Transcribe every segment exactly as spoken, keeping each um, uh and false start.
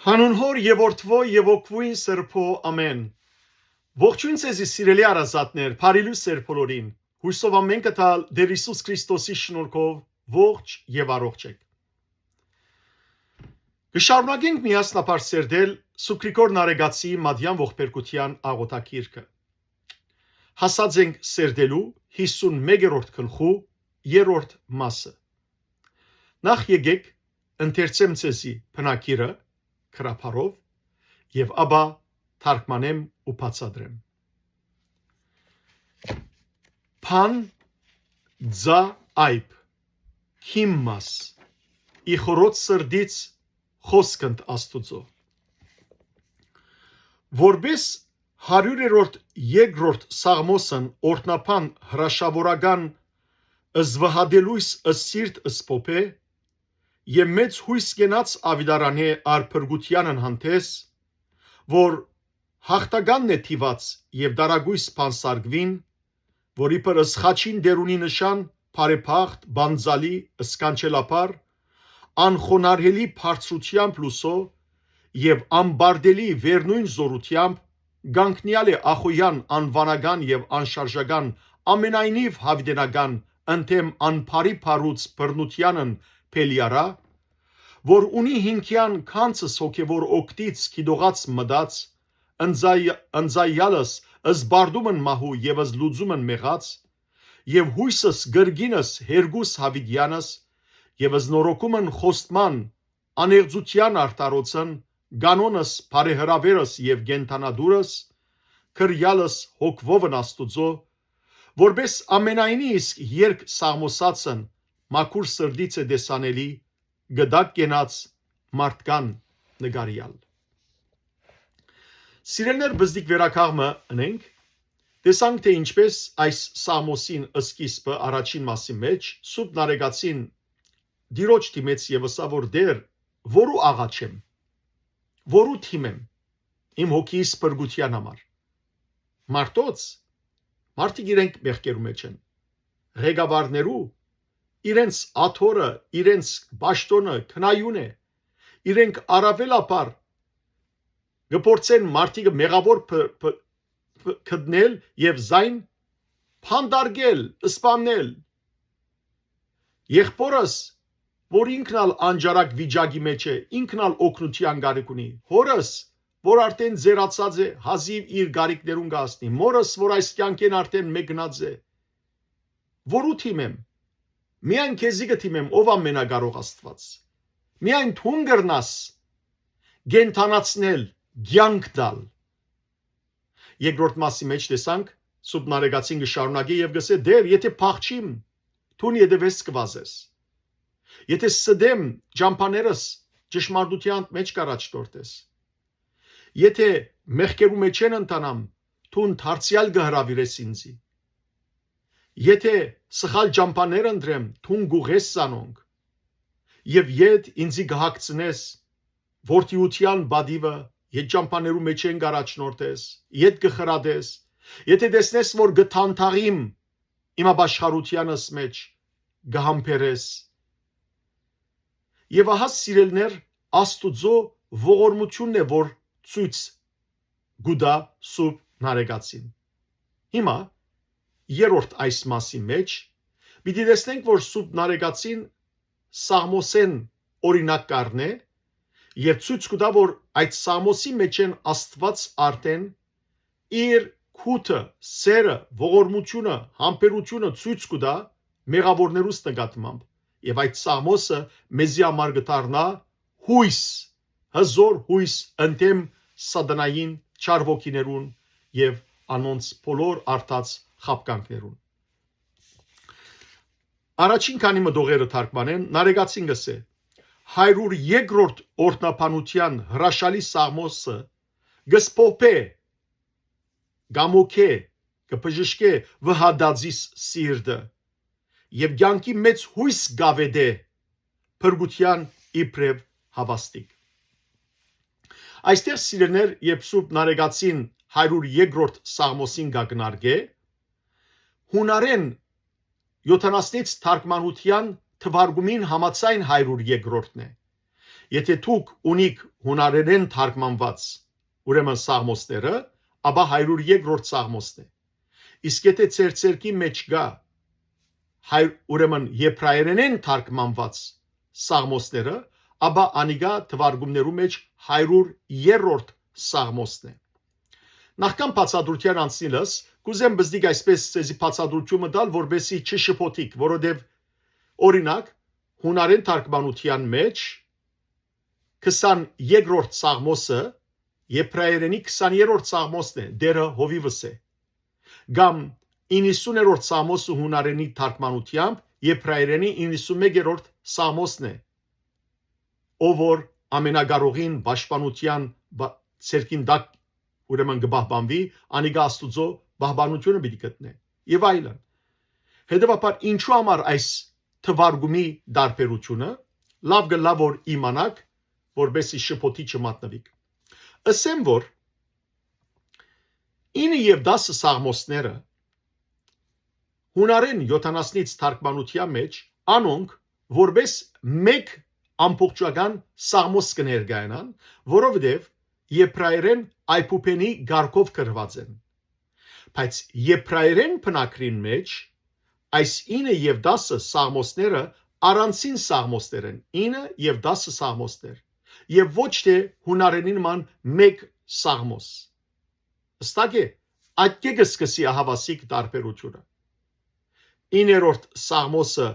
Հանուն Հօր եւ Որդւոյ եւ Հոգւոյն Սրբոյ, ամէն։ Ողջոյն ձեզի, սիրելի հարազատներ, բարի լուսեր բոլորին։ Յոյսով ամէնքը տալ Տէր Յիսուս Քրիստոսի շնորհքով ողջ եւ առողջ էք։ Կը շարունակենք միասնաբար սերտել Սուրբ Գրիգոր Նարեկացի Մատեան ողբերգութեան աղօթագիրքը։ Հասած ենք սերտելու հիսուն մեկերորդ գլխու երրորդ մասը։ Նախ եկեք ընթերցեմ ձեզի բնագիրը գրաբարով եւ ապա թարգմանեմ ու բացատրեմ։ Բան ձա այբ, քիմ մաս, ի խորոց սրտից խօսքընդ Աստուծոյ։ Որպէս հարիւրերորդ երկրորդ Սաղմոսն օրհնաբան հրաշաւորական զվհատելոյս սիրտ սփոփէ եւ մեծ յոյս կենաց աւիտարանէ առ փրկութեանն հանդէս, որ յաղթականն է թիւած եւ դարակոյս բանսարկուին, որ իբր սխաչին դերունի նշան բարեբախտ, բանձալի, սքանչելաբար, անխոնարհելի բարձրութեամբ լուսոյ եւ անբարդելի վերնոյն զօրութեամբ կանգնեալ է ախոյեան անուանական եւ անշարժական, ամենայնիվ յաւիտենական ընդդեմ անբարի բարուց բռնութեանն բելիարա, որ ունի հինգեան գանձս հոգեւոր օգտից գիտողած մտած, ընծայ-, ընծայեալս զբարդումն մահու եւ զլուծումն մեղած, եւ յոյսս կրկինս հերկուս յաւիտեանս, եւ զնորոգումն խոստման, անեղծութեան արդարոցն, կանոնս, բարեհրաւերս եւ կենդանատուրս, կրեալս հոգվովն Աստուծոյ, որպէս ամենայնի իսկ երկ սաղմոսացն մաքուր սրտից է տեսանելի, գդակ կենաց մարդկան նկարեալ։ Սիրելիներ, բզդիկ վերակաղ մը ընենք, տեսանք, թէ ինչպէս այս Սաղմոսին սկիզբը առաջին մասի մեջ Սուրբ Նարեկացին Տիրոջ դիմեց եւ ըսաւ որ, «Տէր, որու աղաչեմ, որու դիմեմ իմ հոգիս փրկութեան համար։ Մարդոց, մարդիկ իրենք մեղքերու մեջ են, ղեկավարներու, իրենց աթոռը, իրենց պաշտօնը քնայուն է, իրենք առաւելաբար կը փորձեն մարդիկը մեղաւոր փ-, փ-, փ-, գտնել եւ զայն փանդարկել, սպանել։ Եղբորս, որ ինքն ալ անջարակ վիճակի մեջ է, ինքն ալ օգնութեան կարիք ունի։ Հորս, որ արդեն ձերացած է, հազիւ իր կարիքներուն կը հասնի։ Մորս, որ այս կեանքէն արդեն մեկնած է։ Որու դիմեմ։ Միայն քեզի կը դիմեմ, ով ամենակարող Աստուած։ Միայն դուն կրնաս կենդանացնել, կեանք տալ»։ Երկրորդ մասի մեջ տեսանք, Սուրբ Նարեկացին կը շարունակէ եւ կ'ըսէ. «Տէր, եթէ փախչիմ, դուն ետեւէս կը վազես։ Եթէ ստեմ ճամբաներս, ճշմարտութեան մեջ կ'առաջնորդես։ Եթէ մեղքերու մեջ են ընթանամ, դուն դարձեալ կը հրաւիրես ինծի։ Եթէ սխալ ճամբաներ ընտրեմ, դուն կ'ուղես զանոնք։ Եւ եթ ինծի կը հագցնես, որդիութեան պատիւը, եթ ճամբաներու մեջ են կ'առաջնորդես, եթ կը խրատես, եթէ տեսնես որ կը թանթաղիմ իմ ապաշխարութեանս մեջ, կը համբերես»։ Եւ ահա, սիրելիներ, Աստուծոյ ողորմութիւնն է, որ ցոյց կու տայ Սուրբ Նարեկացին։ Հիմա, երրորդ այս մասի մեջ, պիտի տեսնենք, որ Սուրբ Նարեկացին Սաղմոսէն օրինակ կ'առնէ եւ ցոյց կու տայ, որ այդ Սաղմոսի մեջ են Աստուած արդեն իր քութը, սերը, ողորմութիւնը, համբերութիւնը ցոյց կու տայ մեղաւորներուս նկատմամբ, եւ այդ Սաղմոսը մեզի համար կը դառնայ յոյս, հզօր յոյս ընդդեմ սատանային, չար ոգիներուն եւ անոնց բոլոր արթած խաբկանքներուն։ Առաջին քանի մտողերը թարգմանեմ, Նարեկացին կ'ըսէ. «Հարիւր երկրորդ օրհնաբանութեան հրաշալի Սաղմոսը կը սփոփէ, կ'ամոքէ, կը բժշկէ վհատածիս սիրտը եւ կեանքի մեծ յոյս կ'աւետէ փրկութեան իբրեւ հաւաստիկ»։ Այստեղ, սիրելիներ, երբ Սուրբ Նարեկացին հարիւր երկրորդ Սաղմոսին կը քննարկէ, յունարէն յոթանասնից թարգմանութեան թուարկումին համաձայն հարիւր երկրորդն է։ Եթէ դուք ունիք յունարէնէն թարգմանուած, ուրեմն Սաղմոսները, ապա հարիւր երկրորդ Սաղմոսն է։ Իսկ եթէ ձեր ձեռքի մէջ կայ, հայ-, ուրեմն եբրայերէնէն թարգմանուած Սաղմոսները, ապա անիկա թուարկումներու մէջ հարիւր երրորդ Սաղմոսն է։ Նախքան բացատրութեան անցնիլս, կ'ուզեմ բզդիկ այսպէս ձեզի բացատրութիւն մը տալ, որպեսզի չշփոթիք, որովհետեւ, օրինակ, յունարէն թարգմանութեան մէջ քսան երկրորդ Սաղմոսը, եբրայերէնի քսան երրորդ Սաղմոսն է, Տէրը հովիւս է։ Կամ իննսուն երրորդ Սաղմոսը յունարէնի թարգմանութեամբ, եբրայերէնի իննսուն մեկերորդ Սաղմոսն է, ով որ ամենակարողին պաշտպանութեան բա-, ցերկին տակ, ուրեմն կը պահպանուի, անիկա Աստուծոյ պահպանութիւնը պիտի գտնէ, եւ այլն։ Հետեւաբար, ինչու համար այս թուարկումի տարբերութիւնը, լաւ կ'ըլլայ որ իմանաք, որպեսզի շփոթի չմատնուիք։ Ըսեմ որ ինը եւ տասը Սաղմոսները յունարէն յոթանասնից թարգմանութեան մէջ անոնք որպէս մէկ ամբողջական Սաղմոս կը ներկայանան, որովհետեւ եբրայերէն այբուբենի կարգով գրուած են։ Բայց եբրայերէն բնագրին մէջ այս ինը եւ տասը Սաղմոսները առանցին Սաղմոսներ են, ինը եւ տասը Սաղմոսներ, եւ ոչ թէ յունարէնի նման մէկ Սաղմոս։ Հստակ է, ատկէ կը սկսի ահաւասիկ տարբերութիւնը։ Իններորդ Սաղմոսը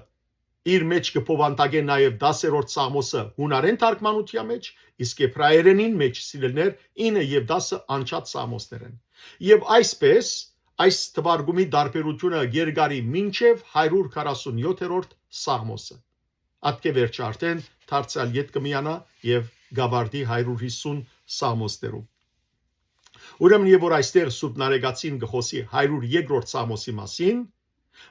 իր մէջ կը բովանդակէ նաեւ տասերորդ Սաղմոսը յունարէն թարգմանութեան մէջ, իսկ եբրայերէնին մէջ, սիրելիներ, ինը եւ տասը անջատ Սաղմոսներ են։ Եւ այսպէս, այս թուարկումի տարբերութիւնը կ'երկարի մինչեւ հարիւր քառասուն յոթերորդ Սաղմոսը։ Ատկէ վերջը արդէն դարձեալ ետ կը միանայ եւ կ'աւարտի հարիւր յիսուն Սաղմոսներով։ Ուրեմն, եւ որ այստեղ Սուրբ Նարեկացին կը խօսի հարիւր երկրորդ Սաղմոսի մասին,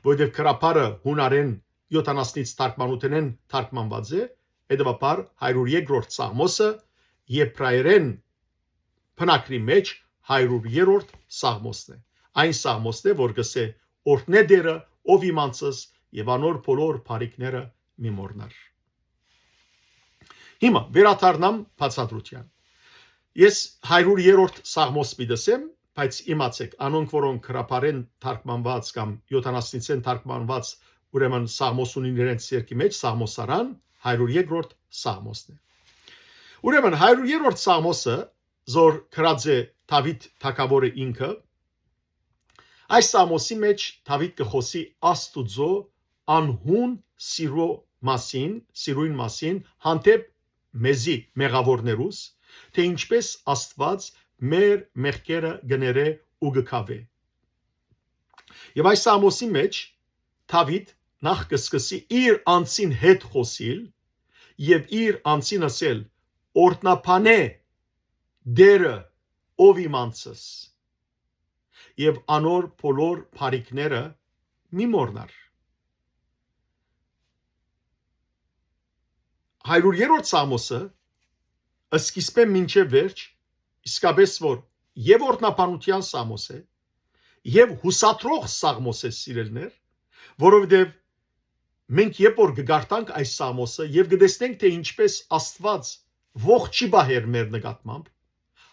որովհետեւ գրաբարը յունարէն յոթանասնից թարգմանութենէն թարգմանուած է, հետեւաբար հարիւր երկրորդ Սաղմոսը եբրայերէն բնագրի մէջ հարիւր երրորդ Սաղմոսն է։ Այն Սաղմոսն է, որ կ'ըսէ. «Օրհնէ Տէրը, ով իմ անձս, եւ անոր բոլոր բարիքները մի մոռնար»։ Հիմա վերադառնամ բացատրութեան։ Ես հարիւր երրորդ Սաղմոս պիտի ըսեմ, բայց իմացէք, անոնք, որոնք գրաբարէն թարգմանուած կամ յոթանասնիցէն թարգմանուած, ուրեմն Սաղմոս ունին իրենց երկի մէջ, Սաղմոսարան, հարիւր երկրորդ Սաղմոսն է։ Ուրեմն հարիւր երրորդ Սաղմոսը, զոր գրած է Դաւիթ թագաւորը ինքը, այս Սաղմոսի մէջ Դաւիթ կը խօսի Աստուծոյ անհուն սիրո մասին, սիրոյն մասին, հանդէպ մեզի մեղաւորներուս, թէ ինչպէս Աստուած մեր մեղքերը կը ներէ ու կը քաւէ։ Եւ այս Սաղմոսի մէջ Դաւիթ նախ կը սկսի իր անձին հետ խօսիլ եւ իր անձին ըսել. «Օրհնաբանէ Տէրը, ով իմ անձս, եւ անոր բոլոր բարիքները մի մոռնար»։ Հարիւր երրորդ Սաղմոսը, սկիզբէն մինչեւ վերջ, իսկապէս որ եւ օրհնաբանութեան Սաղմոս է, եւ յուսադրող Սաղմոս է, սիրելիներ, որովհետեւ մենք երբ որ կը կարդանք այս Սաղմոսը եւ կը տեսնենք, թէ ինչպէս Աստուած ոխ չի պահեր մեր նկատմամբ,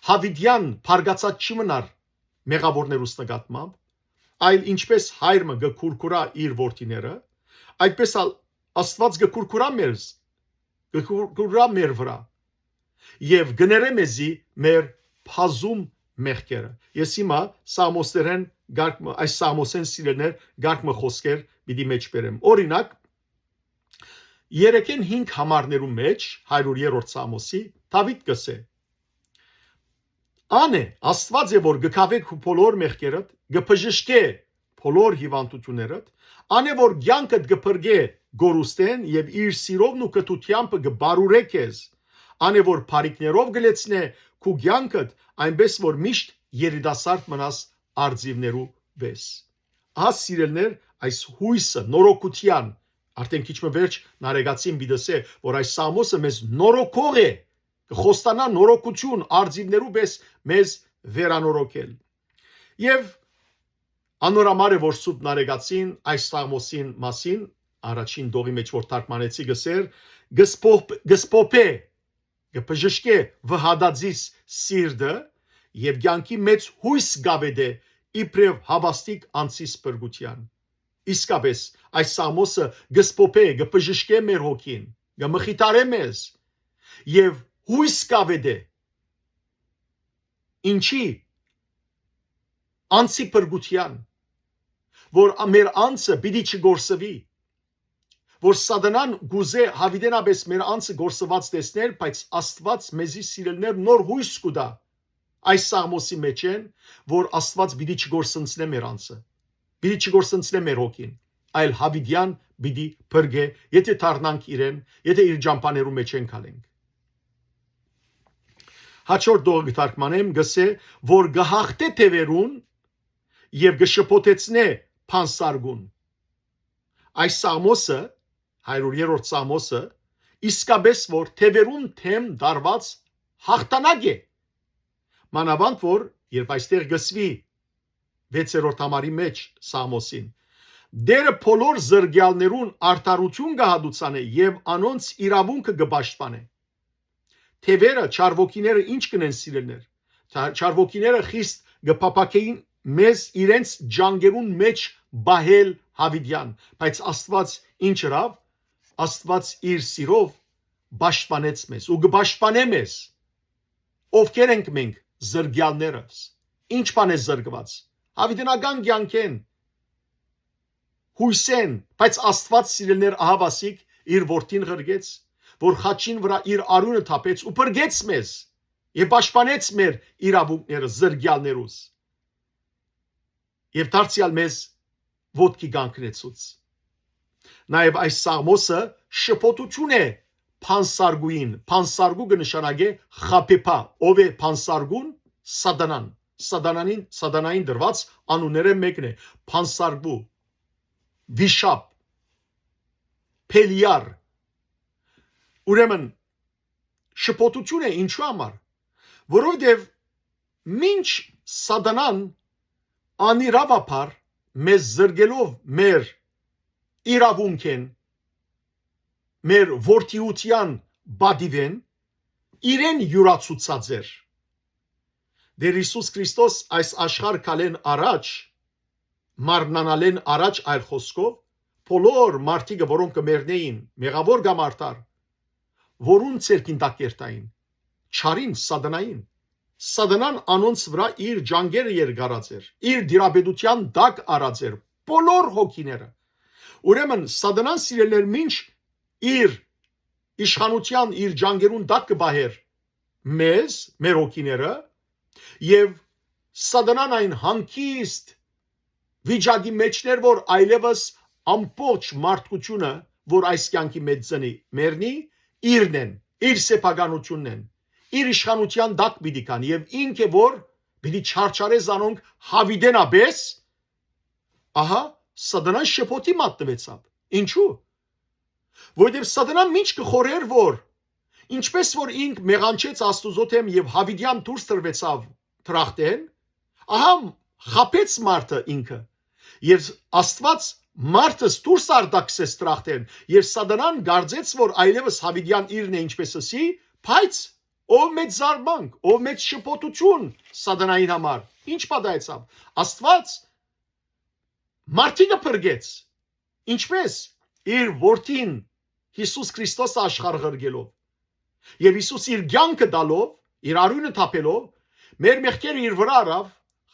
յաւիտեան բարկացած չի մնար մեղաւորներուս նկատմամբ, այլ ինչպէս հայր մը կը քուրքուրա իր որդիները, այդպես ալ Աստուած կը քուրքուրա մեզ, կը քուրքուրա մեր վրայ եւ կը ներէ մեզի մեր բազում մեղքերը։ Ես հիմա Սաղմոսներէն կարգ մը, այս Սաղմոսէն, սիրելիներ, կարգ մը խօսքեր պիտի մէջ բերեմ։ Օրինակ, երեքէն հինգ համարներու մէջ, հարիւր երրորդ Սաղմոսի, Դաւիթ կ'ըսէ. «Ան է, Աստուած է, որ կը քաւէ քու բոլոր մեղքերդ, կը բժշկէ բոլոր հիւանդութիւններդ, ան է, որ կեանքդ կը փրկէ գորուստէն եւ իր սիրովն ու կթութեամբը կը բարուրէ քեզ, ան է, որ բարիքներով կը լեցնէ քու կեանքդ, այնպէս որ միշտ երիտասարդ մնաս արծիւներու պէս»։ Ահա, սիրելիներ, այս յոյսը, նորոգութեան, արդեն քիչ մը վերջ Նարեկացին պիտի ըսէ, որ այս Սաղմոսը մեզ նորոգող է, կը խոստանայ նորոգութիւն, արծիւներու պէս մեզ վերանորոգել։ Եւ անոր համար է, որ Սուրբ Նարեկացին այս Սաղմոսին մասին, առաջին դողի մէջ որ թարգմանեցի, կ'ըսէր, կը սփոփ-, կը սփոփէ կը բժշկէ վհատածիս սիրտը եւ կեանքի մեծ յոյս կ'աւետէ իբրեւ հաւաստիկ անձիս փրկութեան։ Իսկապէս, այս Սաղմոսը կը սփոփէ, կը բժշկէ մեր հոգին, կը մխիթարէ մեզ եւ յոյս կ'աւետէ։ Ինչի՞։ Անձի փրկութեան, որ ա-, մեր անձը պիտի չգործուի, որ Սատանան կ'ուզէ յաւիտենապէս մեր անձը գործուած տեսնել, բայց Աստուած մեզի սիրելիներ նոր յոյս կու տայ այս Սաղմոսի մէջէն, որ Աստուած պիտի չգործնցնէ մեր անձը, պիտի չգործնցնէ մեր հոգին, այլ յաւիտեան պիտի փրկէ, եթէ դառնանք իրեն, եթէ իր ճամբաներու մէջէն գալենք։ Հաջորդ դողը կը թարգմանեմ, կ'ըսէ, որ կը յաղթէ թեւերուն եւ կը շփոթեցնէ բանսարկուն։ Այս Սաղմոսը, հարիւր երրորդ Սաղմոսը, իսկապէս որ թեւերուն դէմ դարուած յաղթանակ է։ Մանաւանդ որ, երբ այստեղ կ'ըսուի վեցերորդ համարի մէջ Սաղմոսին, Տէրը բոլոր զրկեալներուն արդարութիւն կը հատուցանէ եւ անոնց իրաւունքը կը պաշտպանէ։ Թեւերը, չարվոքիները ի՞նչ կ'ընեն, սիրելիներ։ Չա-, չարվոքիները խիստ կը փափաքէին մեզ իրենց ջանքերուն մէջ պահել յաւիտեան, բայց Աստուած ի՞նչ ըրաւ։ Աստուած իր սիրով պաշտպանեց մեզ ու կը պաշտպանէ մեզ։ Ովքեր ենք մենք, զրկեալներս։ Ի՞նչ բան է զրկուած։ Յաւիտենական կեանքէն, յոյսէն, բայց Աստուած, սիրելիներ, ահաւասիկ իր որդին ղրկեց, որ խաչին վրայ իր արիւնը թափեց ու փրկեց մեզ եւ պաշտպանեց մեր իրաւունքները զրկեալներուս։ Եւ դարձեալ մեզ ոտքի կանգնեցուց։ Նաեւ այս Սաղմոսը շփոթութիւն է բանսարկուին, բանսարկու կը նշանակէ խաբեբայ, ով է բանսարկուն, Սատանան, Սատանանին, Սատանային դրուած անուններէն մէկն է, բանսարկու, վիշապ, Բելիար։ Ուրեմն շփոթութիւն է, ինչու համար, որովհետեւ մինչ Սատանան անիրաւաբար մեզ զրկելով մեր իրաւունքէն, մեր որդիութեան պատիւէն, իրեն իւրացուցած էր։ Տէր Յիսուս Քրիստոս այս աշխարհ գալէն առաջ, մարմնանալէն առաջ, այլ խօսքով, բոլոր մարդիկը, որոնք կը մեռնէին, մեղաւոր կամ արդար, որուն ձեռքին տակ կ'երթային, չարին, Սատանային։ Սատանան անոնց վրայ իր ջանքերը երկարած էր, իր դիրապետութեան տակ առած էր բոլոր հոգիները։ Ուրեմն Սատանան, սիրելիներ, մինչ իր իշխանութեան, իր ջանքերուն տակ կը պահէր մեզ, մեր հոգիները, եւ Սատանան այն հանգիստ վիճակի մէջն էր, որ այլեւս ամբողջ մարդկությունը, որ այս կեանքի մէջ ծնի, մեռնի, իրն են, իր սեփականութիւնն են, իր իշխանութեան տակ պիտի գան եւ ինք է, որ պիտի չարչարէ զանոնք յաւիտենապէս, ահա, Սատանան շփոթի մատնուեցաւ։ Ինչու՞։ Որովհետեւ Սատանան մինչ կը խորհէր, որ ինչպէս որ ինք մեղանչեց Աստուծոյ դէմ եւ յաւիտեան դուրս տրուեցաւ դրախտէն, ահա խաբեց մարդը ինքը։ Եւ Աստուած մարդս դուրս արտաքսեց դրախտէն, եւ Սատանան կարծեց, որ այլեւս յաւիտեան իրն է, ինչպէս ըսի, բայց ով մեծ զարմանք, ով մեծ շփոթութիւն Սատանային համար։ Ինչ պատահեցաւ։ Աստուած մարդիկը փրկեց։ Ինչպէս։ Իր որդին Յիսուս Քրիստոսը աշխարհ ղրկելով։ Եւ Յիսուս իր կեանքը տալով, իր արիւնը թափելով, մեր մեղքերը իր վրայ առաւ,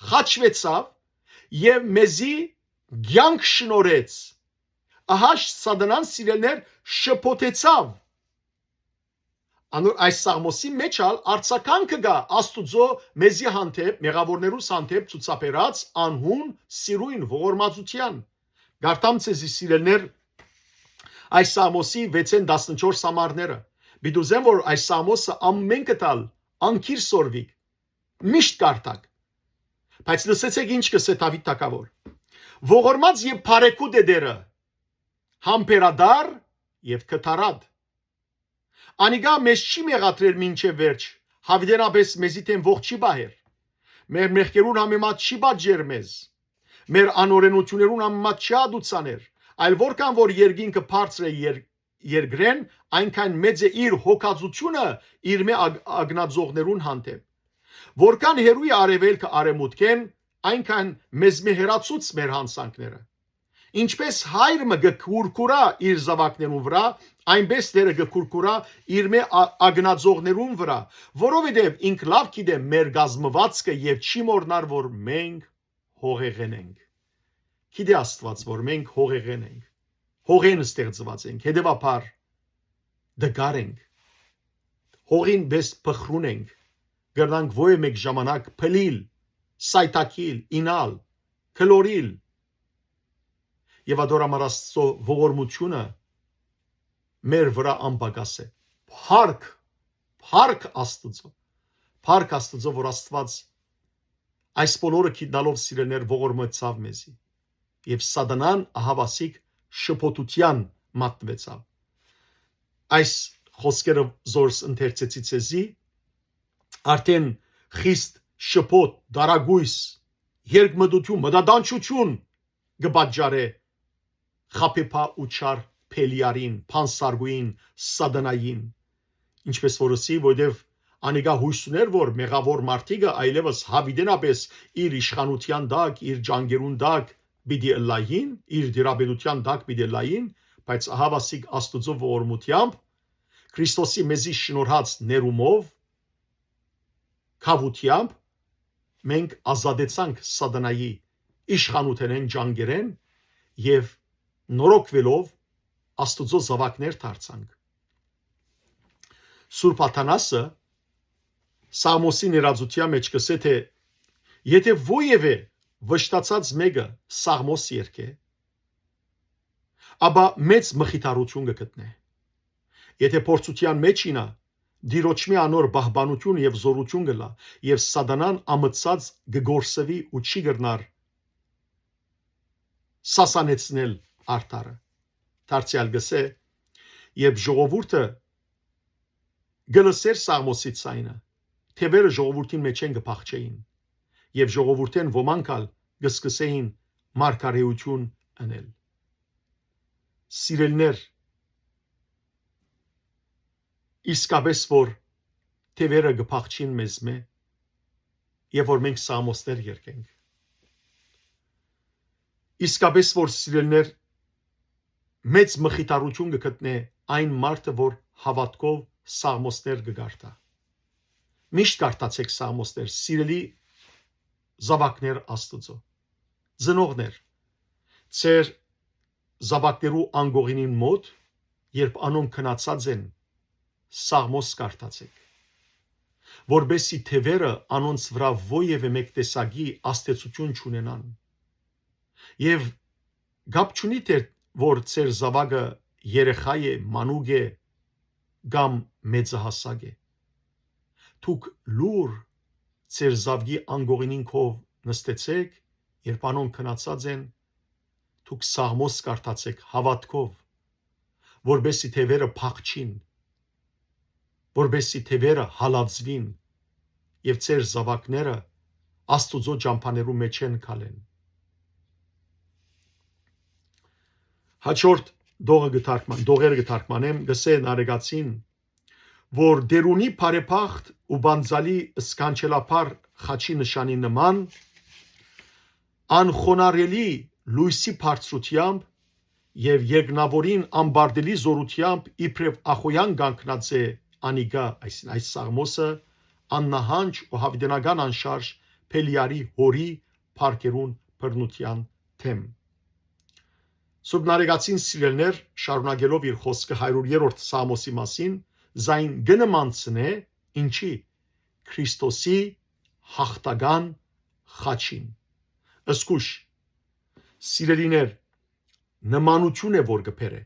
խաչուեցաւ եւ մեզի կեանք շնորհեց։ Ահա Սատանան, սիրելիներ, շփոթեցաւ։ Անոր այս Սաղմոսի մէջ ալ արձագանքը կայ Աստուծոյ մեզի հանդէպ, մեղաւորներուս հանդէպ ցուցաբերած անհուն սիրոյն, ողորմածութեան։ Կարդամ ձեզի, սիրելիներ, այս Սաղմոսի վեցէն տասնչորս համարները։ Պիտի ուզեմ, որ այս Սաղմոսը ամէնքդ ալ անգիր սորվիք, միշտ կարդաք։ Բայց լսեցէք ինչ կ'ըսէ Դաւիթ թագաւոր. «Ողորմած եւ բարեգութ է Տէրը, համբերատար եւ քթառատ։ Անիկա մեզ չի մեղադրեր մինչեւ վերջ, յաւիտենապէս մեզի դէմ ոխ չի պահեր։ Մեր մեղքերուն համեմատ չի պատժեր մեզ, մեր անօրէնութիւններուն համեմատ չի ատուցաներ, այլ որքան որ երկինքը բարձր է եր-, երկրէն, այնքան մեծ է իր հոգածութիւնը իրմէ ագ-, ագնածողներուն հանդէպ։ Որքան հեռու է արեւելքը արեմուտքէն, այնքան մեզմէ հեռացուց մեր յանցանքները։ Ինչպէս հայր մը կը քուրքուրա իր զաւակներուն վրայ, այնպէս Տէրը կը քուրքուրա իրմէ ա-, ագնածողներուն վրայ, որովհետեւ ինք լաւ գիտէ մեր կազմուածքը եւ չի մոռնար, որ մենք հողեղէն ենք։ Գիտէ Աստուած, որ մենք հողեղէն ենք։ Հողէն ստեղծուած ենք, հետեւաբար դգար ենք։ Հողին պէս փխրուն ենք։ Կրնանք ոյ մէկ ժամանակ փլիլ, սայթաքիլ, ինալ, քլորիլ։ Եւ ադոր համար Աստծո ողորմութիւնը մեր վրայ անպակաս է։ Փառք, փառք Աստուծո, փառք Աստուծո, որ Աստուած այս բոլորը գիտնալով, սիրելիներ, ողորմեցաւ մեզի։ Եւ Սատանան ահաւասիկ շփոթութեան մատնուեցաւ։ Այս խօսքերը զորս ընթերցեցի ձեզի, արդեն խիստ շփոթ, դարագոյս, երկմտութիւն, մտատանջութիւն կը պատճառէ խաբեբայ ու չար Բելիարին, փանսարկուին, Սատանային, ինչպէս որ ըսի, որովհետեւ անիկա յոյս ունէր, որ մեղաւոր մարդիկը այլեւս յաւիտենապէս իր իշխանութեան տակ, իր ջանքերուն տակ պիտի ըլլային, իր տիրապետութեան տակ պիտի ըլլային, բայց ահաւասիկ Աստուծոյ ողորմութեամբ, Քրիստոսի մեզի շնորհած ներումով, քաւութեամբ մենք ազատեցանք Սատանայի իշխանութենէն, ջանքերէն եւ նորոգուելով Աստուծոյ զաւակներ դարձանք։ Սուրբ Աթանասը Սաղմոսին երազութեան մէջ կ'ըսէ, թէ եթէ որեւէ վշտացած մէկը Սաղմոս երգէ, ապա մեծ մխիթարութիւն կը գտնէ։ Եթէ փորձութեան մէջ ինայ, Տիրոջմէ անոր պահպանութիւն եւ զօրութիւն կ'ըլլայ, եւ Սատանան ամցած կը կորսուի ու չի կրնար սասանեցնել արդարը։ Դարձեալ կ'ըսէ, երբ ժողովուրդը կը լսէր Սաղմոսի ձայնը, թեւերը ժողովուրդին մէջէն կը փախչէին, եւ ժողովուրդէն ոմանք ալ կը սկսէին մարգարէութիւն ընել։ Սիրելիներ, իսկապէս որ թեւերը կը փախչին մեզմէ, եւ որ մենք Սաղմոսներ երգենք։ Իսկապէս որ, սիրելիներ, մեծ մխիթարութիւն կը գտնէ այն մարդը, որ հաւատքով Սաղմոսներ կը կարդայ։ Միշտ կարդացէք Սաղմոսներ, սիրելի զաւակներ Աստուծոյ, ծնողներ, ձեր զաւակներու անկողինին մօտ, երբ անոնք քնացած են, Սաղմոս կարդացէք, որպէս զի թեւերը անոնց վրայ որեւէ մէկ տեսակի ազդեցութիւն չունենան։ Եւ կապ չունի, թէ որ ձեր զաւակը երեխայ է, մանուկ է կամ մեծահասակ է։ Դուք լուռ ձեր զաւկի անկողինին քով նստեցէք, երբ անոնք քնացած են, դուք Սաղմոս կարդացէք հաւատքով, որպէս զի թեւերը փախչին, որպէս զի թեւերը հալածուին եւ ձեր զաւակները Աստուծոյ ճամբաներու մէջէն քալեն։ Հաջորդ դողը կը թարգման-, դողերը կը թարգմանեմ, կ'ըսէ Նարեկացին, որ Տէրունի բարեբախտ ու պանծալի սքանչելաբար խաչի նշանի նման, անխոնարհելի լոյսի բարձրութեամբ եւ երկնաւորին անպարտելի զօրութեամբ իբրեւ ախոյեան կանգնած է անիկա, այսինքն՝ այս Սաղմոսը, աննահանջ ու յաւիտենական անշարժ Բելիարի հօրի փառքերուն բռնութեան դէմ։ Սուրբ Նարեկացին, սիրելիներ, շարունակելով իր խօսքը հարիւրերորդ Սաղմոսի մասին, զայն կը նմանցնէ ինչի՞, Քրիստոսի յաղթական խաչին։ Զգոյշ, սիրելիներ, նմանութիւն է, որ կը բերէ։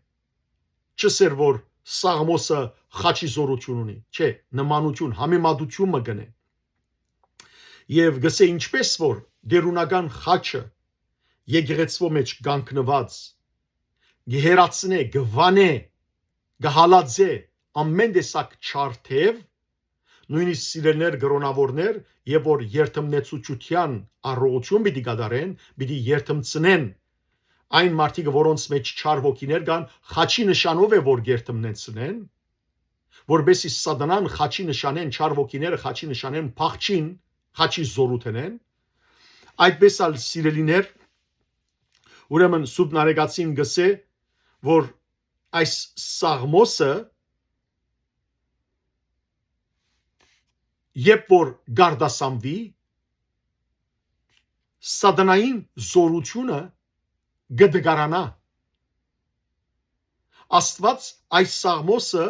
Չ'ըսէր, որ Սաղմոսը խաչի զօրութիւն ունի, չէ, նմանութիւն, համեմատութիւն մը կ'ընէ։ Եւ կ'ըսէ, ինչպէս որ Տէրունական խաչը եկեղեցւոյ մէջ կանգնուած, կը հեռացնէ, կը վանէ, կը հալածէ ամէն տեսակ չար թեւ, նոյնիսկ, սիրելիներ, կրօնաւորներ, եւ որ երդմնեցուչութեան առողջութիւն պիտի կատարեն, պիտի երդմցնեն այն մարդիկը, որոնց մէջ չար ոգիներ կան, խաչի նշանով է որ կերթմնեցնեն, որպեսզի սատանան խաչի նշանեն, չար ոգիները խաչի նշանեն, փախչին խաչի զօրութենէն։ Այդպէս ալ, սիրելիներ, ուրեմն Սուրբ Նարեկացին կ'ըսէ, որ այս Սաղմոսը, երբ որ կ'արտասանուի, սատանային զօրութիւնը կը դգարանայ։ Աստուած այս Սաղմոսը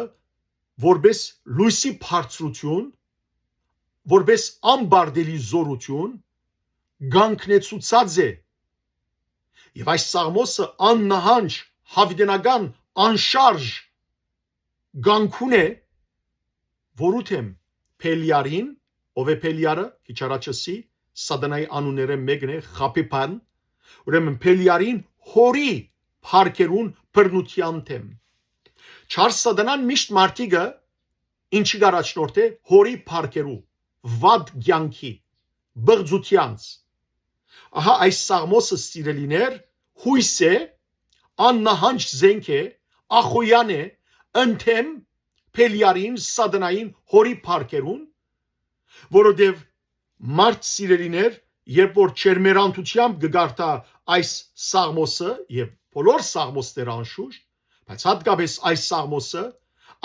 որպէս լոյսի բարձրութիւն, որպէս անպարտելի զօրութիւն կանգնեցուցած է։ Եւ այս Սաղմոսը աննահանջ, յաւիտենական անշարժ կանգուն է, որու դէմ Բելիարին, ով է Բելիարը, քիչ առաջ ըսի, սատանայի անուններէն մէկն է, խաբեբան, ուրեմն Բելիարին, հորի փառքերուն բռնութեան դէմ։ Չար սատանան միշտ մարդիկը ինչի կ'առաջնորդէ, հորի փառքերու, վատ կեանքի, բղծութեանց։ Ահա այս Սաղմոսը, սիրելիներ, յոյս է, աննահանջ զէնք է, ախոյեան է, ընդդէմ Բելիարին, սատանային, հորի փառքերուն, որովհետեւ մարդ, սիրելիներ, երբ որ չերմերանցութեամբ կը կարդայ այս Սաղմոսը եւ բոլոր Սաղմոսները անշուշտ, բայց հատկապես այս Սաղմոսը,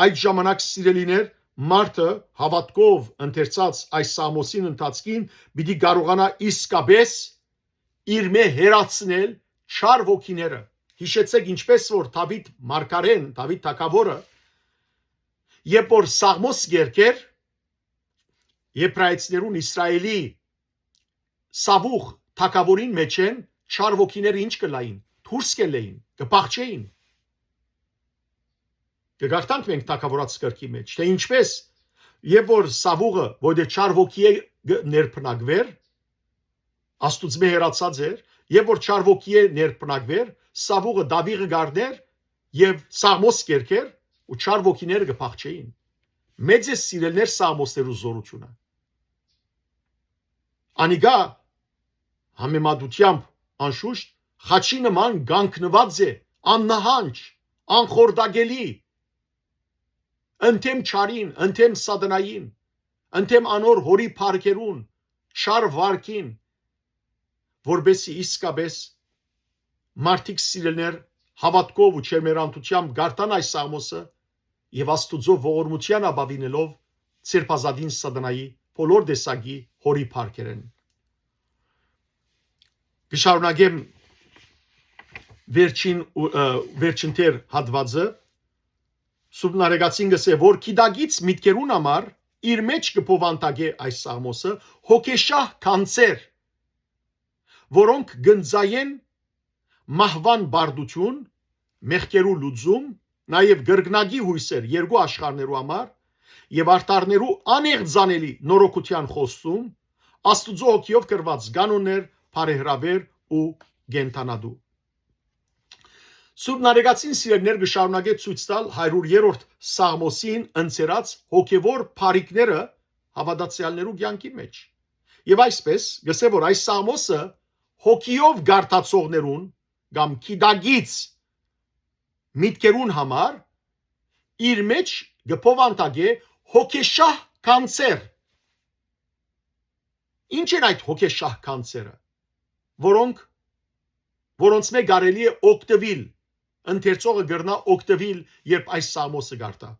այդ ժամանակ, սիրելիներ, մարդը հաւատքով ընթերցած այս Սաղմոսին ընթացքին պիտի կարողանայ իսկապես իրմէ հեռացնել չար ոգիները։ Յիշեցէք, ինչպէս որ Դաւիթ մարգարէն, Դաւիթ թագաւորը, երբ որ Սաղմոս կերգէր, Եբրայեցիներուն Իսրայէլի Սաւուղ թագաւորին մէջէն չար ոգիները ինչ կ'ըլլային, դուրս կ'ելլեին, կը փախչէին։ Կը կարդանք մենք թագաւորաց կրքի մէջ, թէ ինչպէս, եւ որ Սաւուղը, որ դէ չար ոգիէ ներբնակուէր, Աստուծմէ հեռացած էր, եւ որ չար ոգիէ ներբնակուէր, Սաւուղը Դաւիթը գարներ եւ Սաղմոս կերգեր ու չար ոգիները կը փախչէին։ Մեծ է, սիրելիներ, Սաղմոսներու զօրութիւնը։ Անիկա, համեմատութեամբ, անշուշտ, խաչի նման կանգնուած է, աննահանջ, անխորտակելի, ընդդէմ չարին, ընդդէմ սատանային, ընդդէմ անոր հորի փառքերուն, չար վարքին, որպեսզի իսկապես մարդիկ, սիրելիներ, հաւատքով ու չերմերանցութեամբ գարտան այս Սաղմոսը եւ Աստուծոյ ողորմութեան ապաւինելով ձերբազատին սատանայի բոլոր տեսակի հորի փառքերէն։ Կը շարունակեմ վերջին ու, ը, վերջին թեր հատուածը։ Սուրբ Նարեկացին կ'ըսէ, որ գիտակից միտքերուն համար իր մէջ կը բովանդակէ այս Սաղմոսը հոգեշահ գանձեր, որոնք կ'ընծայեն մահուան պարտութիւն, մեղքերու լուծում, նաեւ կրկնակի յոյսեր երկու աշխարհներու համար եւ արդարներու անեղծանելի նորոգութեան խոստում, Աստուծոյ հոգիով կրուած կանոններ, բարեհրաւեր ու կենդանատու։ Սուրբ Նարեկացին, սիրելիներ, կը շարունակէ ցոյց տալ հարիւր երրորդ Սաղմոսին ընծերած հոգեվոր բարիքները հաւատացեալներու կեանքի մէջ։ Եւ այսպէս, կ'ըսէ, որ այս Սաղմոսը հոգիով գարտացողներուն կամ գիտակից միտքերուն համար իր մէջ կը բովանդակէ հոգեշահ գանձեր։ Ինչ են այդ հոգեշահ գանձերը, որոնք, որոնցմէ կարելի է օգտվել, ընթերցողը կրնայ օգտվել, երբ այս Սաղմոսը կարդայ։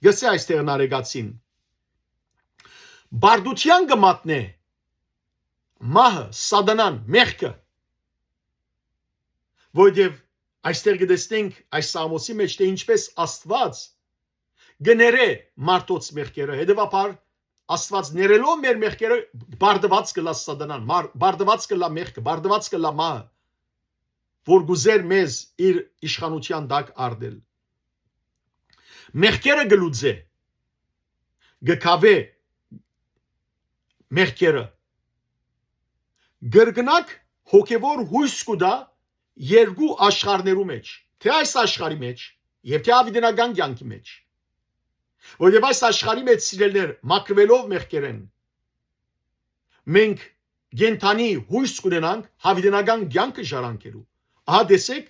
Կ'ըսէ այստեղ Նարեկացին. «Բարդութեան կը մատնէ մահը, սատանան, մեղքը», որովհետեւ այստեղ կը տեսնենք այս Սաղմոսի մէջ, թէ ինչպէս Աստուած կը ներէ մարդոց մեղքերը, հետեւաբար Աստուած ներելով մեր մեղքերը, բարդուած կ'ըլլայ սատանան, մար-, բարդուած կ'ըլլայ մեղքը, բարդուած կ'ըլլայ մահը, որ կ'ուզէր մեզ իր իշխանութեան տակ առնել։ Մեղքերը կը լուծէ, կը քաւէ մեղքերը։ Կրկնակ հոգեվոր յոյս կու տայ երկու աշխարհներու մէջ, թէ այս աշխարհի մէջ եւ թէ յաւիտենական կեանքի մէջ։ Որովհետեւ այս աշխարհի մէջ, սիրելիներ, մաքրուելով մեղքերէն, մենք կենդանի յոյս կունենանք յաւիտենական կեանքը ժառանգելու, Ահա տեսեք,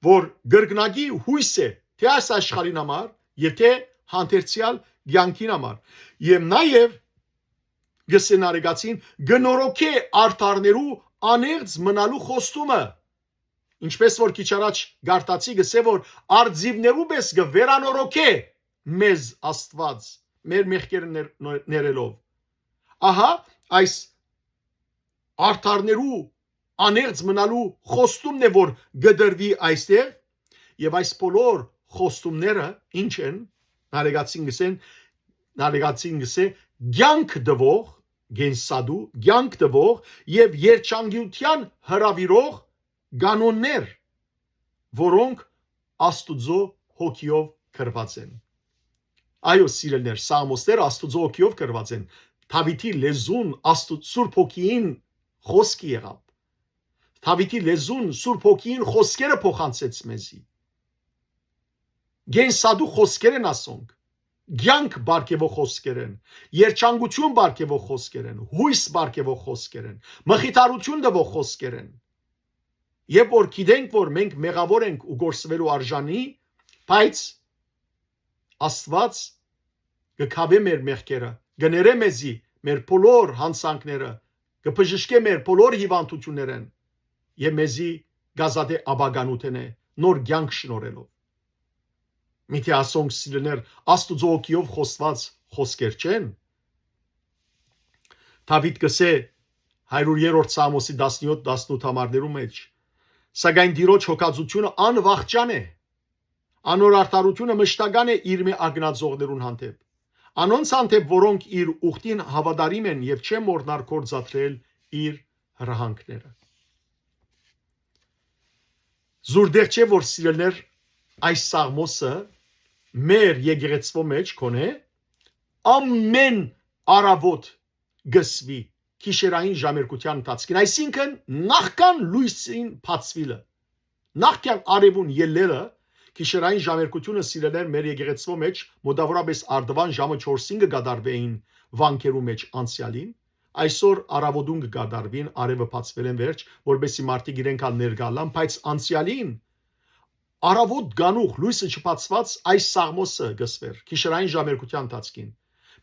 որ կրկնակի յոյս է թէ այս աշխարհին համար եւ թէ հանդերձեալ կեանքին համար։ Եւ նաեւ գսե նարեկացին, կը նորոգէ արդարներու անեղծ մնալու խոստումը։ Ինչպես որ քիչ առաջ գարտացի գսե, որ արծիվներու պէս կը վերանորոգէ մեզ Աստուած, մեր մեղքերը ներ-, ներ-, ներելով։ Ահա այս արդարներու անեղծ մնալու խոստումն է, որ կը դրուի այստեղ, եւ այս բոլոր խոստումները ինչ են, նարեկացին գսեն, նարեկացին գսե, կյանք տվող, կենսատու, կյանք տվող եւ երջանկութեան հրաւիրող կանոններ, որոնք Աստուծոյ հոգիով գրուած են։ Այո, սիրելիներ, սաղմոսները Աստուծոյ հոգիով գրուած են։ Դաւիթի լեզուն Աստու-, Սուրբ Հոգիին խօսքը եղաւ։ Դաւիթի լեզուն Սուրբ Հոգիին խօսքերը փոխանցեց մեզի։ Կենսատու խօսքեր են ասոնք, կեանք պարգեւող խօսքեր են, երջանկութիւն պարգեւող խօսքեր են, յոյս պարգեւող խօսքեր են, մխիթարութիւն տուող խօսքեր են։ Երբ որ գիտենք, որ մենք մեղաւոր ենք ու կորսուելու արժանի, բայց Աստուած կը քաւէ մեր մեղքերը, կը ներէ մեզի մեր բոլոր յանցանքները, կը բժշկէ մեր բոլոր հիւանդութիւններէն եւ մեզի կ'ազատէ ապականութենէ, նոր կեանք շնորհելով։ Միթէ ասոնք, սիրելիներ, Աստուծոյ հոգիով խօսուած խօսքեր չե՞ն։ Դաւիթ կ'ըսէ, հարիւր երրորդ Սաղմոսի տասնեօթ, տասնութ համարներու մէջ. «Սակայն Տիրոջ հոգածութիւնը անվախճան է, անոր արդարութիւնը մշտական է իր մէ ակնածողներուն հանդէպ, անոնց հանդէպ, որոնք իր ուխտին հաւատարիմ են եւ չեն մոռնար գործադրել իր հրահանգները»։ Զուր դեղ չէ, որ, սիրելիներ, այս Սաղմոսը մեր եկեղեցւոյ մէջ կ'ընէ ամէն առաւօտ կ'ըսուի գիշերային ժամերգութեան ընթացքին, այսինքն՝ նախքան լոյսին բացուիլը, նախքան արեւուն ելլելը, գիշերային ժամերգութիւնը, սիրելիներ, մեր եկեղեցւոյ մէջ մօտաւորապէս առտուն ժամը չորսին կը կատարուէին վանքերու մէջ անցեալին, այսօր առաւօտուն կը կատարուին, արեւը բացուելէն վերջ, որպէս զի մարդիկ իրենք ալ ներկայ ըլլան, բայց անցեալին առաւօտ կանուխ լոյսը չբացուած այս Սաղմոսը կ'ըսուէր գիշերային ժամերգութեան ընթացքին։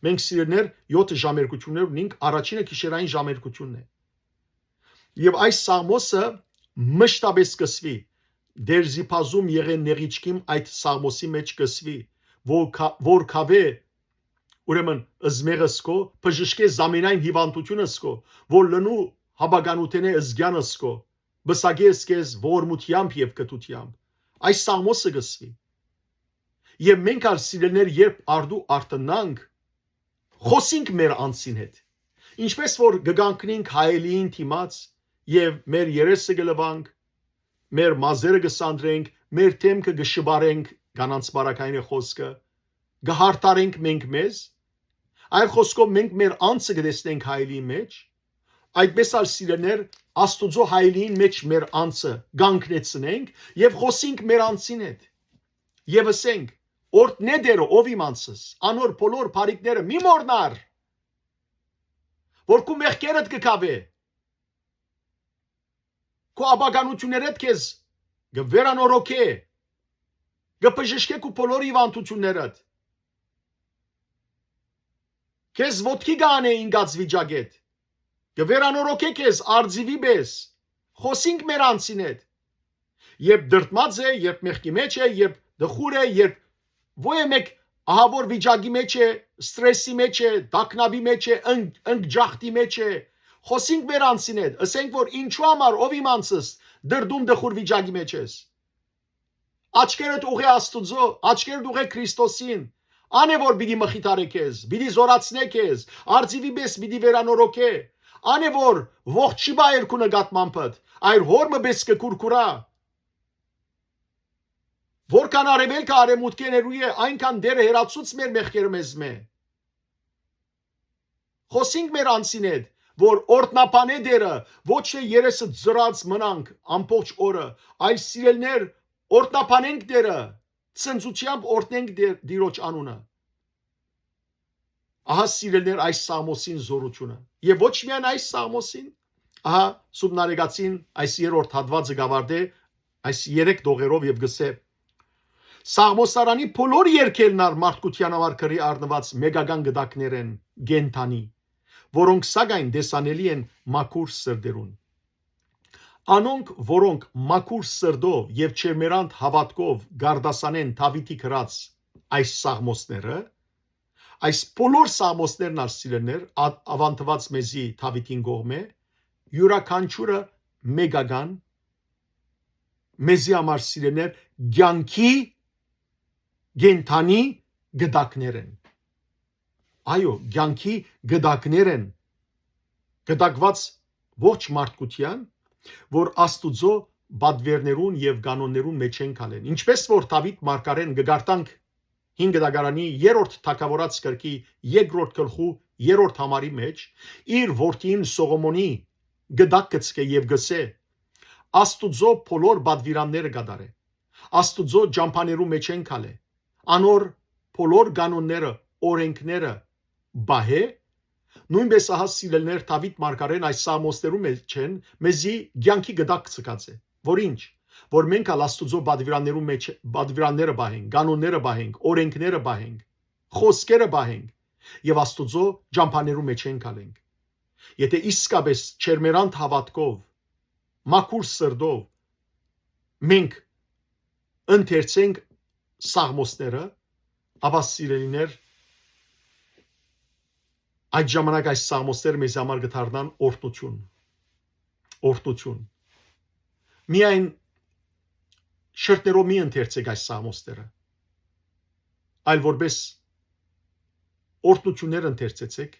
Մենք, սիրելիներ, եօթը ժամերգութիւններ ունինք, առաջինը գիշերային ժամերգութիւնն է։ Եւ այս Սաղմոսը մշտապէս կ'ըսուի, դերզի բազում եղե նեղիչքիմ, այդ Սաղմոսի մէջ կ'ըսուի, որ քա-, որ քաւէ, ուրեմն, զմեղս քո, բժշկէ զամենայն հիւանդութիւնս քո, որ լնու հաբականութենէ զգեանս քո, պսակես քեզ ողորմութեամբ եւ կտութեամբ։ Այս Սաղմոսը կ'ըսուի։ Եւ մենք ալ, սիրելիներ, երբ արդու արթնանք, խօսինք մեր անձին հետ։ Ինչպես որ կը կանգնենք հայելիին դիմաց եւ մեր երեսը կը լուանք, մեր մազերը կը սանրենք, մեր դէմքը կը շպարենք, կանանց պարագային է խօսքը, կը յարդարենք մենք մեզ, այլ խօսքով մենք մեր անձը կը տեսնենք հայելիի մէջ, այդպես ալ, սիրելիներ, Աստուծոյ հայելիին մէջ մեր անձը կանգնեցնենք եւ խօսինք մեր անձին հետ եւ ըսենք. «Օրհնէ Տէրը, ով իմ անձս, անոր բոլոր բարիքները մի մոռնար, որ քու մեղքերդ կը քաւէ, քու ապականութիւններդ քեզ կը վերանորոգէ, կը բժշկէ քու բոլոր հիւանդութիւններդ, քեզ ոտքի կ'անէ ինկած վիճակէդ, կը վերանորոգէ քեզ արծիվի պէս»։ Խօսինք մեր անձին հետ։ Երբ դրդմած է, երբ մեղքի մէջ է, երբ տխուր է, երբ ոյ է մեկ ահաւոր վիճակի մէջ է, սթրեսի մէջ է, տագնապի մէջ է, ընկ-, ընկճախտի մէջ է, խօսինք մեր անձին հետ, ըսենք, որ ինչու համար, ով իմ անձս, դրդում տխուր վիճակի մէջ ես։ Աչքերդ ուղղէ Աստուծոյ, աչքերդ ուղղէ Քրիստոսին։ Ան է, որ պիտի մխիթարէ քեզ, պիտի զօրացնէ քեզ, արծիվի պէս պիտի վերանորոգէ։ Ան է, որ ողջ չի պահեր քու նկատմամբդ, այլ յոր մը պէս կը կուրկուրա։ Որքան արեւելքը արեւմուտքէ ներու է, այնքան Տէրը հեռացուց մեր մեղքերը մեզմէ։ Խօսինք մեր անձին հետ, որ օրհնաբանէ Տէրը, ոչ թէ երեսը ծռած մնանք ամբողջ օրը, այլ, սիրելիներ, օրհնաբանենք Տէրը, ցնծութեամբ օրհնենք Տեր-, Տիրոջ անունը։ Ահա, սիրելիներ, այս Սաղմոսին զօրութիւնը։ Եւ ոչ միայն այս Սաղմոսին, ահա, Սուրբ Նարեկացին այս երրորդ հատուածը կ'աւարտէ այս երեք դողերով եւ գսե. «Սաղմոսարանի բոլոր երկերն ալ մարդկութեան համար քրի առնուած մեկական գդակներ են կենդանի, որոնք սակայն տեսանելի են մաքուր սրտերուն։ Անոնք, որոնք մաքուր սրտով եւ չերմերանդ հաւատքով կ'արտասանեն Դաւիթի գրած այս սաղմոսները, այս բոլոր սաղմոսներն ալ սիրելներ, ա-, աւանդուած մեզի Դաւիթին կողմէ, իւրաքանչիւրը մեկական, մեզի համար սիրելներ, կեանքի կենդանի գդակներ են»։ Այո, կեանքի գդակներ են, գդակված ոչ մարդկության, որ Աստուծոյ պատուիրներուն եւ կանոններուն մէջ են քալեն։ Ինչպէս որ Դաւիթ մարգարէն կը կարդանք հին գդակարանի երրորդ թագաւորաց գրքի երկրորդ գլխու երրորդ համարի մէջ, իր որդին Սողոմոնի գդակ կցկէ եւ գսե. «Աստուծոյ բոլոր պատվիրանները կատարէ, Աստուծոյ ճամբաներու մէջ են քալէ, անոր բոլոր կանոնները, օրենքները պահէ»։ Նոյնպէս ահա սիրելներ Դաւիթ մարգարէն այս սաղմոսներու մէջ են մեզի կեանքի գդակ ցկած է, որ ինչ, որ մենք ալ Աստուծոյ պատվիրաններու մէջ, պատվիրանները պահենք, կանոնները պահենք, օրենքները պահենք, խոսքերը պահենք եւ Աստուծոյ ճամբաներու մէջ են քալենք։ Եթե իսկապէս չերմերանդ հաւատքով, մաքուր սրտով մենք ընթերցենք սաղմոսները, ապա սիրելիներ, այդ ժամանակ այս սաղմոսները մեզ համար կդառնան օրհնություն, օրհնություն։ Միայն շերտներով մի ընթերցեք այս սաղմոսները, այլ որպես օրհնություններ ընթերցեցեք,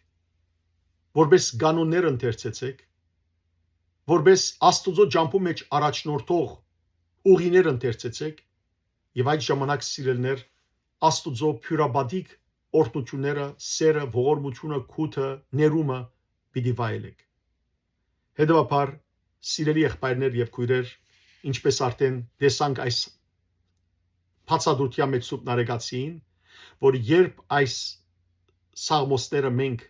որպես կանոններ ընթերցեցեք, որպես Աստուծոյ ճամբու մէջ առաջնորդող ուղիներ ընթերցեցեք, եւ այդ ժամանակ, սիրելներ, Աստուծոյ փիւրապատիկ օրհնությունները, սէրը, ողորմությունը, գութը, ներումը պիտի վայելեք։ Հետեւաբար, սիրելի եղբայրներ եւ քոյրեր, ինչպէս արդեն տեսանք այս բացատրութեան մէջ Սուրբ Նարեկացիին, որ երբ այս սաղմոսները մենք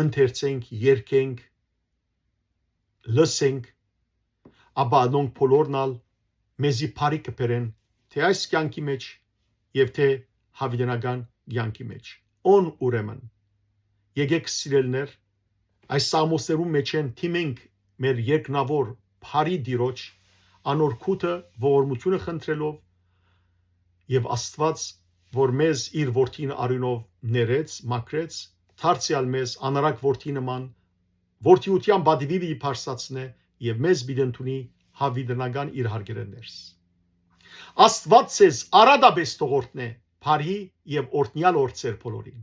ընթերցենք, երգենք, լսենք, ապա անոնք բոլորն ալ մեզի բարիք կը բերեն թէ այս կեանքի մէջ եւ թէ յաւիտենական կեանքի մէջ։ Ո՞ն ուրեմն։ Եկէք, սիրելներ, այս սաղմոսներուն մէջէն դիմենք մեր երկնաւոր բարի Տիրոջ, անոր գութը, ողորմությունը խնդրելով, եւ Աստուած, որ մեզ իր որդին արիւնով ներեց, մաքրեց, դարձեալ մեզ անառակ որդի նման, որդիութեան պատիւի պիտի բարձրացնէ եւ մեզ պիտի ընդունի յաւիտենական իր հարկերէն ներս։ Աստուած ձեզ արատապէս թող օրհնէ բարի եւ օրհնեալ օր ձեր բոլորին։